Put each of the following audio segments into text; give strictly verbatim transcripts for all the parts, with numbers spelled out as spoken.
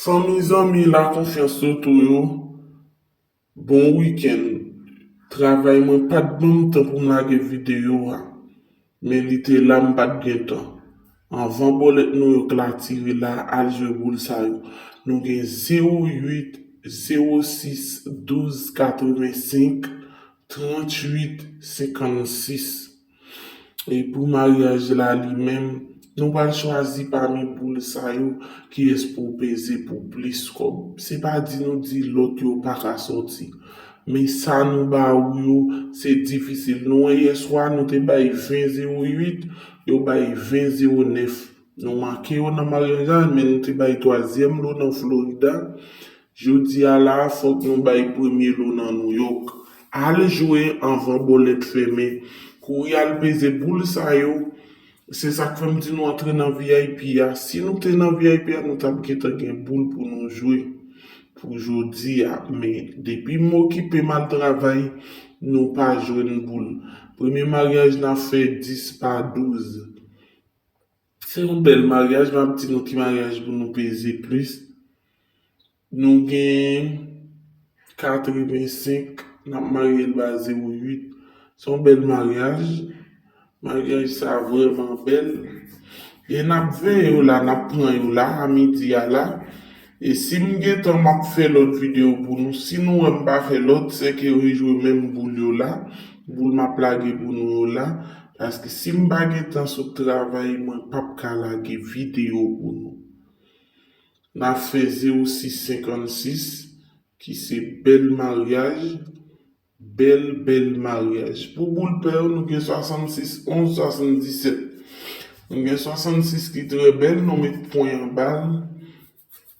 San mizanmi, la konfyans sou tou yo. Bon wikenn. Travay mwen pa t ban m tan pou m lage videyo a, men li te la, m pa t gen tan. Anvan bòlèt nou yo klatire la, al jwe boul sa yo. Nou gen zewo uit, zewo sis, douz, katrevensenk, tranntuit, senkannsis. E pou maryaj la li menm, nou pral chwazi pami boul sa yo kiyès pou w peze pou plis kòb. Se pa di nou di lòt yo pa ka sòti. Men sa nou ba ou yo, se difisil. Nou wè yèswa, nou te bay ven zewo uit, yo bay ven zewo nèf. Nou manke yo nan maryaj la, men nou te bay twazyèm lo nan Florida. Jodi a la, fòk nou bay premye lo nan Nouyòk. Al jwe anvan bòlèt fèmen. Kouri al peze boul sa yo. Se sa k fè m di nou antre nan V I P a. Si nou te nan V I P a, nou t ap gentan gen boul pou nou jwe pou jodi a. Men depi m okipe m al travay, nou pa jwenn boul. Premye maryaj n ap fè dis pa douz. Se yon bèl maryaj, m ap di nou ki maryaj pou nou peze plis. Nou gen katrevensenk, n ap marye l ba zewo uit. Se yon bèl maryaj. Maryaj sa vrèman bèl. E n ap veye yo la, n ap pran yo la, a midi a la. E si m gen tan, m ap fè lòt videyo pou nou. Si nou wè m pa fè lòt, sèke rejwe menm boul yo la. Boul m ap lage pou nou yo la. Paske si m pa gen tan sot travay, mwen p ap ka lage videyo pou nou. N ap fè zewo sis senkannsis, ki se bèl maryaj. Bèl, bèl maryaj. Pou boul pè yo, nou gen swasannsis onz swasanndisèt. Nou gen swasannsis ki trè bèl, nou met pwen anba l.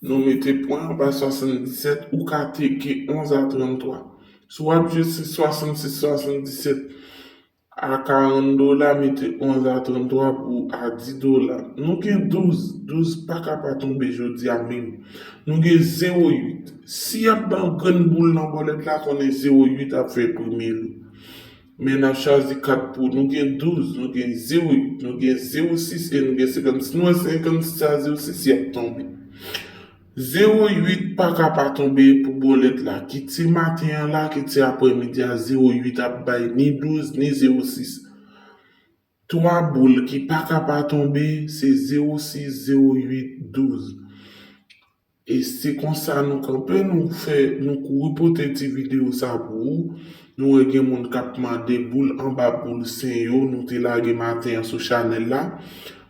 Nou mete pwen anba swasanndisèt, ou ka teke onz a tranntwa. Si w ap jwe swasannsis swasanndisèt a karant dola, mete onz a tranntwa pou a dis dola. Nou gen douz, douz pa ka pa tonbe jodi a menm. Nou gen zewo uit. Si y ap ban grenn boul nan bòlèt la, konnen zewo uit ap fè premye lo. Men n ap chwazi kat pou nou gen douz, nou gen zewo uit, nou gen zewo sis e nou gen senkannsis. Nou wè senkannsis a zewo sis, y ap tonbe. Zewo uit pa ka pa tonbe pou bòlèt la. Kit se maten an la, kit se aprèmidi a, zewo uit ap bay ni douz, ni zewo sis. Twa boul ki pa ka pa tonbe, se zewo sis, zewo uit, douz. E se konsa nou kanpe, nou fè, nou kouri pote ti videyo sa pou ou. Nou wè gen moun k ap mande boul anba boul sen yo, nou te lage maten an sou chanèl la.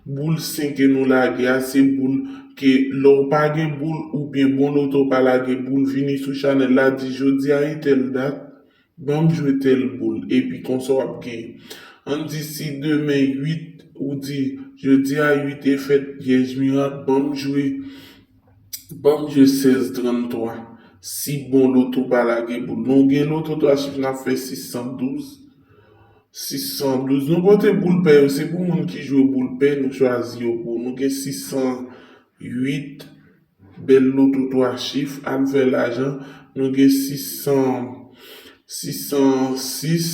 Boul sen ke nou lage a, se boul ke lè w pa gen boul oubyen bon loto pa lage boul, vini sou chanèl la, di jodi a e tèl dat, ban m jwe tèl boul, epi konsa w ap genyen. Ann di si demen uit, ou di, jodi a uit e fèt, Pyèj Mirak, ban m jwe, ban m jwe sèz tranntwa. Si bon loto pa lage boul. Nou gen loto twa chif, n ap fè sis san douz. Sis san douz. Nou pote boul pè yo, se pou moun ki jwe boul pè, nou chwazi yo pou nou. Nou gen sis san uit, bèl loto twa chif, al fè lajan. Nou gen sis san, sis san sis,